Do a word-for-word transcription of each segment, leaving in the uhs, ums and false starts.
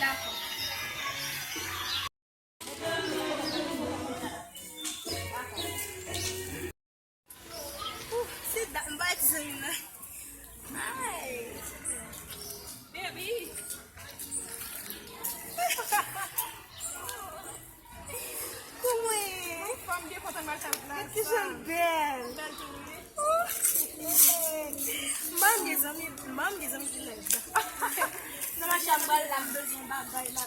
Dakò. Sit down, m pa di zanmi nan. Hi. Baby. Kouman w ye? Fanm byen kontan mache avèk la. Ki jan l bèl. Bèl tou wi. Manm gen zanmi, manm gen zanmi ki lèd. Nan mache ap pral la, m bezwen bagay la.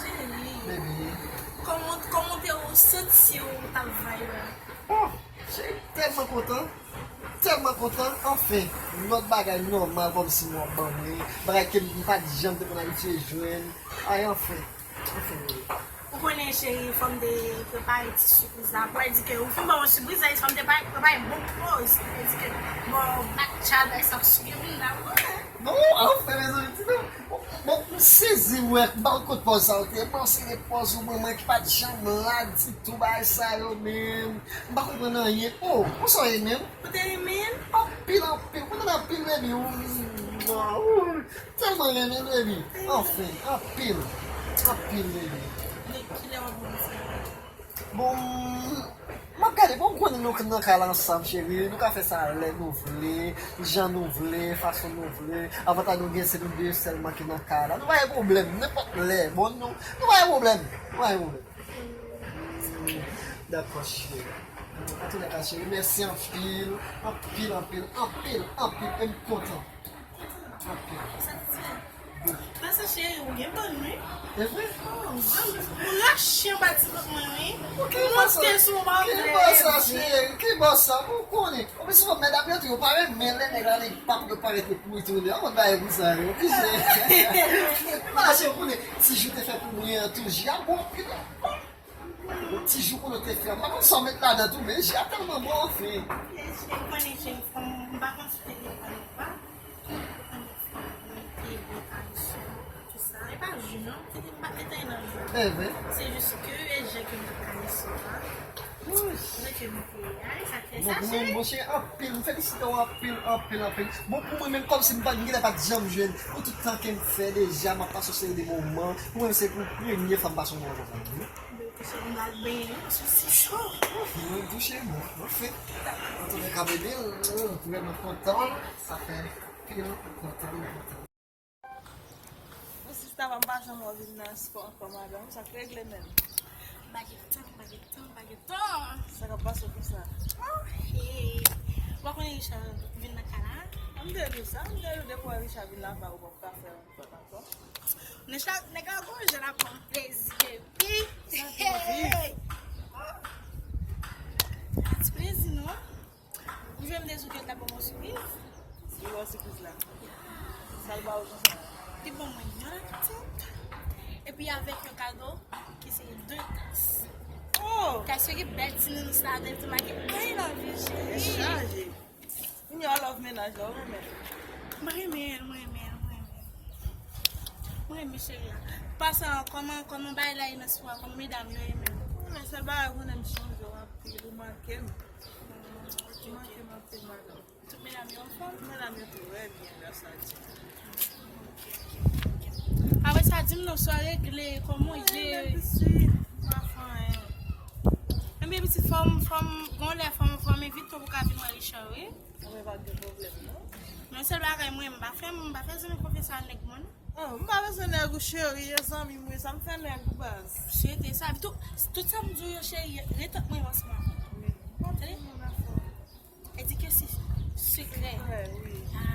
Cheri, kòman, kòman te w santi w t ap vibe la? Oh, cheri, tèlman kontan. Tèlman kontan, anfen, yon lòt bagay nòmal kòmsi mwen ban mwen, bagay ke m pa t janm te konn abitye jwenn. Ay, anfen, anfen, bebe. Ou konnen, cheri, fò m te prepare ti sipriz la. Pou di ke ou fin ban mwen sipriz la, fò m te pa- prepare bon pòz. Pou di ke, bon, bat chalè sa sou vin la. Non, anfen, mezanmi, ti non. Bon, bon, m sezi, wè, m pa konn kot pòz sa yo te ye. Bon, se de pòz ou ban mwen ki pa t janm la ditou, bagay sa yo menm. M pa konprann anyen. Oh, konsa w ye menm? Ou te renmen l? Anpil, anpil. Mwen kontan anpil, baby. Ou, ou, tèlman renmen l, baby. Anfen, anpil. Anpil, baby. Men kilè w ap vin sa? Bon, m ap gade, bon, m konnen nou nan kay la ansanm, cheri. Nou ka fè sa lè nou vle, jan nou vle, fason nou vle. Avantaj nou gen, se nou de sèlman ki nan kay la. Nou pa gen pwoblèm, nenpòt lè. Bon, nou, nou pa gen pwoblèm. Nou pa gen pwoblèm. Dakò, cheri. Antoulèka, cheri, mèsi anpil, anpil, anpil, anpil, anpil, e m kontan. Anpil. Sa te di? Mwen se cheri, ou gen bann, wi. E vre? Oh, zanmi, ou rache anba ti vant mwen, wi. Ou monte sou mwen. Ki bò sa, cheri? Ki bò sa? Ou konnen. Ou bezwen mèt ap yo tou, yo pa renmen lè nèg la, nèg pap yo parèt pou tounen. An konn bagay pou sa, yo. Ki jan? Mache, ou konnen. Ti jou te fè pou mwen an tou, ji a bon anpil. Ti jou konnen te fè. M pa konn sa w met ladan tou, men ji a tèlman bon, anfen. Cheri, ou konnen, cheri, fanm, m pa konn si w te gen fanm ou pa. Ou konnen fanm, te bwè kalison, tout sa. E pa ji, non. Se te m pa te nan ji. E vre? Se jis ke e jan ke m te kalison an. Jan ke m te, ay, sa fè sa, cheri. Bon, bon, cheri, anpil. M felisite w anpil, anpil, anpil. Bon, pou mwen menm, kòmsi m pa, m genlè pa t janm jwenn. Pou tout tan ke m fè deja, m ap pase yon seri de moman. Pou mwen, se pou premye fwa m pase yon moman konsa, wi. Mwen touche m al benyen sou ti cho. Mwen touche mwen, mwen fè. Antoulèka, bebe, m vrèman kontan. Sa fè pil kontan, kontan. Bon, sista pa m pa janm wè w vin nan spò ankò, madanm. Sa k regle menm? M pa gen tan, m pa gen Richard. Oh, hey. Ou pa konnen Richard vin nan kay la? M te di w sa, m te di w depi w wè Richard vin la, pa ou pap ka fè yon fòt ankò. Nèg la, nèg la gon jèn ap ban m plezi, baby. Sa ki anvi? Hey! Oh. Ti plezi, non? Ou jwenn m te di w ke l t ap ban m yon sipriz? Li ba w sipriz la? Sa l ba w konsa? Li ban mwen yon laptop. Epi avèk yon kado ki se de tas. Oh! Tas yo ki bèl ti nounous la, de ti make. I love you, cheri. Chaje. Kounye a w love mennaj la, ou renmen l? Mwen renmen l, mwen renmen l, mwen renmen l. Mwen renmen cheri a. Pase an, kòman, kòman bagay la ye nan sou a, kòman medam yo renmen l? Ou konnen sèl bagay ou konnen m chanje w anpil, ou manke m. Ou manke m anpil, madanm. Tout medam yo anfòm? Medam yo trè byen, grâce à Dieu. Apre sa, di m non, sa w regle, kòman w ye? Mwen menm pitit, m pa fè anyen. Ebyen, pitit, fò m, fò m, gon lè, fò m, fò m envite w pou w ka vin wè Richard, wi. Mwen pa gen pwoblèm, non. Men sèl bagay, mwen, m pa fè, m pa fè zanmi konfyans a nèg mwen, non. Oh, m pa bezwen nèg ou cheri, e zanmi m, wi, sa m fè nèg ou baz. Swete sa, tout, tout sa m di w yo, cheri, ret ant mwen ansanm avè w. Wi. Tande? Tande? E di ke se sekrè. Sekrè, wi. Ah.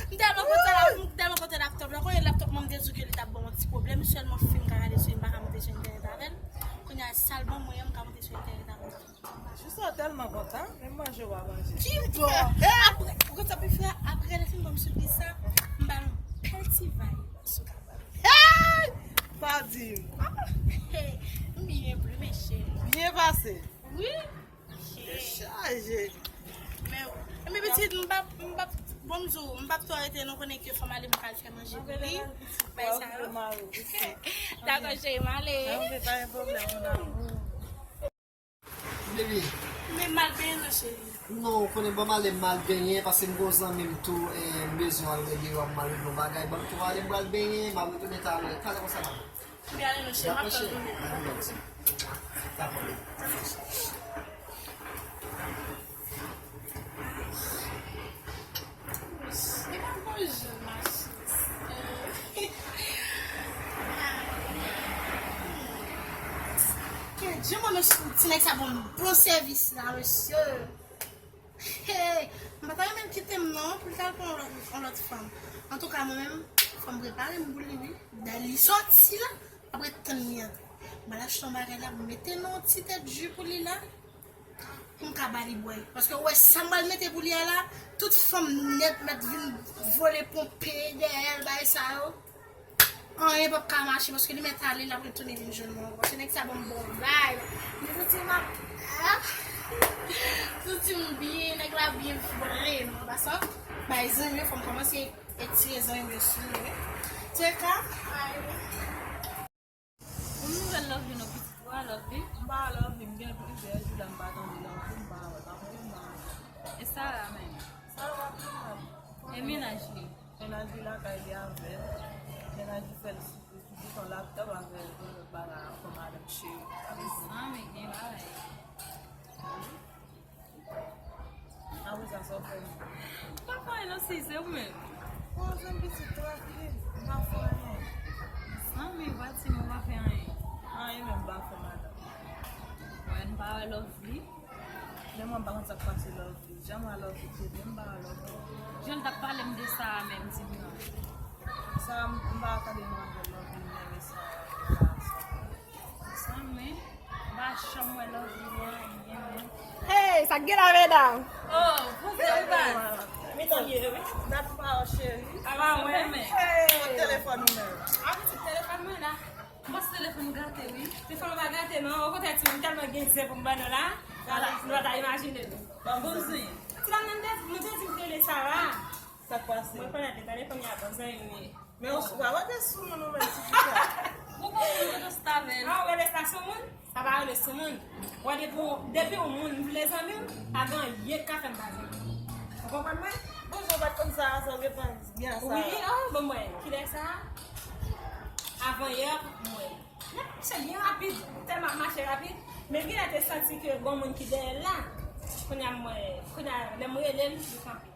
M tèlman kontan la, m tèlman kontan laptop la. Kounye laptop mwen, m te di w ke li t ap ban m yon ti pwoblèm, sèlman fim ka gade sou li, m pa ka monte sou entènèt avè l. Kounye a, sa l ban mwen an, m ka monte sou entènèt avè l. Jis ou tèlman kontan, menm manje w a manje. Ki bò? Apre, ou konn sa pou fè, apre lè fim ban m sipriz sa, m ba l yon bèl ti vay sou kapab. Hey! Pa di m. Ah, hey, m byen vre, mesye. Byen pase. Wi. Chaje. Men, men pitit, m p ap, m p ap, bon, m di w, m p ap twò rete, nou konnen ke fò m ale, m pral fè manje pou li. Bay sa yo. Dakò, cheri, m ale. Pa gen pwoblèm, mon amour. Baby. Men m al benyen non, cheri. Non, ou konnen, ban m ale, m al benyen, paske m gon zanmi m tou, e, m bezwen al wè deyo a, m al regle yon bagay. Ban m tou ale, m pral benyen, m al retounen talè. Talè konsa, madanm. Mwen ale nan cheri, m ap tann ou. Li pa bon jan, ma cheri. Ke Dye mwen, ti nèg sa bon, bon sèvis la, mesye. Hey, m pa ta renmen l kite m non, pou l t al pran yon lòt, yon lòt fanm. Antouka, mwen menm, fò m prepare m pou li, wi. Dayè li sòti la, m ap ret tann li antre. M al achte yon bagay la, m mete nan yon ti tèt ji pou li la, pou m ka ba li bwè. Paske ou wè sa m pral mete pou li a la, tout fanm nèt mèt vin vole ponpe dèyè l, bagay sa yo. Anyen p ap ka mache paske li mèt ale, l ap retounen vin jwenn mwen ankò. Se nèg sa ban m bon vibe. Li santi m ap, ah, santi m byen, nèg la byen vre non. An pasan, bay zanmi yo, fò m kòmanse etire zanmi yo sou mwen. Tcheka, ay. Yon nouvèl Lovely non, pitit, ou a Lovely? M pa Lovely, m gen plizyè jou la m pa tande Lovely, m pa wè, pa konnen, m pa wè. E Sarah menm? Sarah pa travay. E mennaj li? Mennaj li lakay li avè l. Mennaj li fè l sipriz, li pote yon laptop avè l, yon lòt bagay ankò, madanm cheri. Mezanmi, gen bagay. Apre sa, sa w fè menm? M pa fè anyen non, si se ou menm. Poze m pitit, trankil, m pa fè anyen. Mezanmi, w pa di m ou pa fè anyen. Anyen menm m pa fè, madanm. Mwen, m pa wè Lovely. Men mwen, m pa konn sa k pase Lovely. Jan m wè Lovely te vle, m pa wè Lovely. Jan l t ap pale m de sa a menm, di m non. Sa a, m pa tande nou avè Lovely, m renmen sa a. Sa, men, m pa janm wè Lovely, men, men, men. Hey, sa k gen la, medam? Oh, poze ou baz. Metan ye, wi. Dat pa w, cheri. Aba mwen. Hey. Telefòn ou menm? A, pitit, telefòn mwen la. Bòs telefòn gate, wi. Telefòn pa gate, non. Okontrè, timoun, tèlman gen zen pou m ban nou la. Ala, nou pa ta imajine nou. Bon, bon, zen. Ti dam nan, nou te, nou te di m te rele Sara. Sa k pase? Mwen konèt li, tande fanmi a bon zanmi m ye. Men ou, ou pa rete sou moun ou menm, ti fi sa. Ou bon moun, ou rete sou tavèl. Ah, ou rete sa sou moun? Sa pa rele sou moun. Wè, depi w, depi w moun, m vle zanmi w, pa gen anyen k ka fè m pa zanmi w. Ou konprann mwen? Bonjou, ou pa t konn sa, sa w gen panse byen sa. Wi, oh, bon, mwen, kilè sa? Avan yè, mwen. N ap mache byen rapid, tèlman ap mache rapid. Men genlè te santi ke gon moun ki dèyè l la. Kounye a, mwen, kounye a, lè m rele l, li kanpe.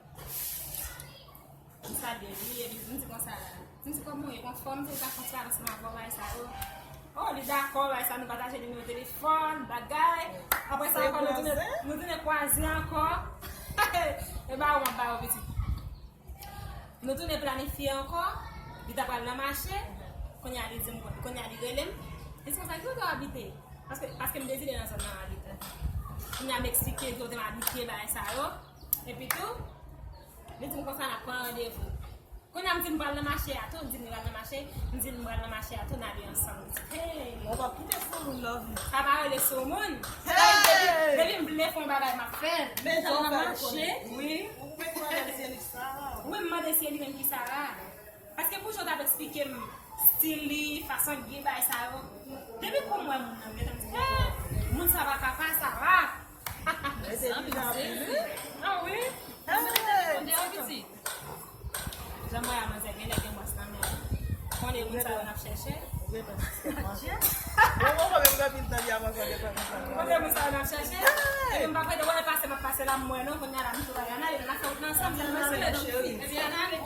M salye li, epi m di konsa, m di kòman w ye, anfòm, m te ka konn pale ansanm avè w, bagay sa yo. Oh, li dakò, bagay sa, nou pataje nimewo telefòn, bagay. Apre sa ankò, nou tounen, nou tounen kwaze ankò. E ba ou m ap ba yo pitit. Nou tounen planifye ankò. Li ta pral nan mache. Kounye a li di m, kounye a li rele m. Li di konsa, ki kote w abite? Paske, paske m deside nan zòn nan abite. Kounye a m eksplike ki kote m abite, bagay sa yo. Epi tou, li di m konsa n ap pran randevou. Kounye a m di m pral nan mache a tou, m di m pral nan mache, m di m pral nan mache a tou, n ale ansanm. Hey! Ou p ap kite sou moun love. Sa pa rele sou moun. Hey! Depi, depi m vle fè yon bagay, m ap fè l. Men jan w fè l konnen. Wi. Ou mete madanm Syelik sa. Wi, m mande Syelik menm ki Sara. Paske pou jan w t ap eksplike m stil li, fason l gen bagay sa yo. Depi kou m wè moun nan, m gentan di, "Eh, moun sa pa ka pa Sara." Mete pija plis. Ah wi. Hey! Jan m wè a manzè genlè gen bwès nan men l. Konnen moun sa yo n ap chèche. Bon, bon, bon, menm anpil tan li avanse, gen tan konsa. Kote moun sa yo n ap chèche? Epi m pa prete wè pase, m ap pase la, m wè non, kounye a la, m tou bagay. Ann ale, n ap fè wout nan ansanm, sèlman se lè cheri. Epi ann ale.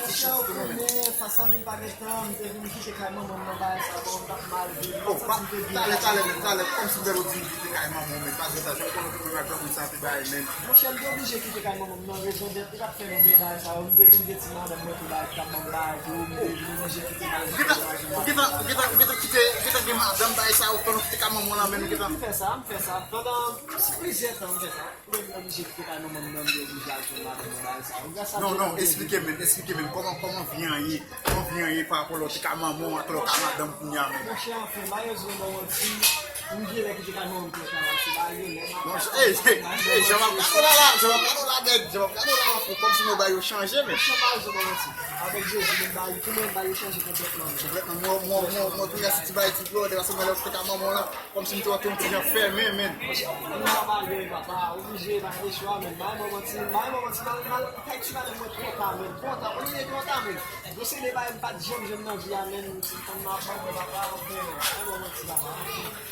Monchè, ou konnen, fas a vin pa gen tan, m te vin kite kay manman m nan bagay sa, bon, m t ap mal vin. Oh, pa, talè, talè, menm, talè, kòmsi m te vin kite kay manman w, men pa gen tan, jan m konnen w te konn ak granmoun sa, te bay, men. Monchè, m te oblije kite kay manman m nan, rezon dèt, li pa t fè nou byen bagay sa yo, m te vin gen ti madanm mwen tou la, ki t ap ban m bagay tou, m te vin oblije kite bagay sa yo. Ou gentan, ou gentan, ou gentan kite, ou gentan gen madanm bagay sa yo, pandan w kite kay manman w la, men ou gentan. M fè sa, m fè sa, pandan plizyè tan m fè sa. Lè m oblije kite kay manman m nan, m te oblije al jwenn madanm mwen bagay sa yo. Gras a Dye. Non, non, eksplike m, eksplike m, kòman, kòman vi an ye? Kòman vi an ye pa rapò lè w te kay manman w ak lè w kay madanm kounye a menm? Monchè, anfen, malerezman, m pa manti, m genlè kite kay manman m twò travay, se pa genlè, m ap... Non, ey, ey, ey, Jean Marc Cano la, la, Jean Marc Cano la, nèg, Jean Marc Cano la, kòmsi nou bay yo chanje, men. Monchè, malerezman, m pa manti. Avèk Jezi, men m bay, tou men m bay yo chanje konplètman, men. Konplètman, mwen, mwen, mwen, mwen tou resi ti bay ti flò, de fason mwen lè w te kay manman w la. Kòmsi m te wè w te yon ti jan fèmen, men. Monchè, ou konnen m pa pale, papa, oblije, pa gen chwa, men. Bay mwen manti, bay mwen manti, mal, mal, kay ti madanm mwen twò ta, men, twò ta, ou konnen twò ta, men. Gon seri de bagay m pa t janm jwenn nan vi a, men, ti fanm nan ap ban mwen, papa, anfen, bay mwen manti, papa.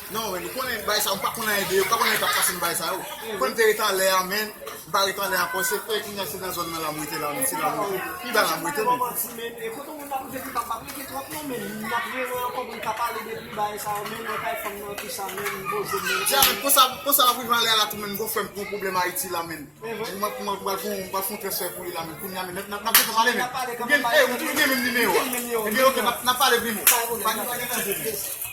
Non, men, ou konnen bagay sa, ou pa konn anyen de yo, ou pa konn anyen k ap pase nan bagay sa yo. Ou konn te ret anlè a, men. M pa ret anlè ankò, se kounye a se nan zòn nan la m rete la, men se la m rete. Pi ba la m rete, men. Monchè, m pa manti, men, e kote moun ap rete pi ba, m pa rete twòp non, men. M ap rele ankò pou n ka pale de pi bagay sa yo, men, nan kay fanm nan, tou sa, men, m poze, men. Dja, men, konsa, konsa m ap rive anlè a la tou, men, gon frè m gon pwoblèm Ayiti la, men. Mwen, mwen, mwen pral fè yon, mwen pral fè yon transfè pou li la, men, kounye a, men, n ap, n ap, n ap gentan pale, men. N ap pale kanmenm, pale kanmenm. Ou gen, ey, ou gen menm nimewo a. Ebyen, ok, n ap, n ap pale pi mo. Pa gen, pa gen danje, men.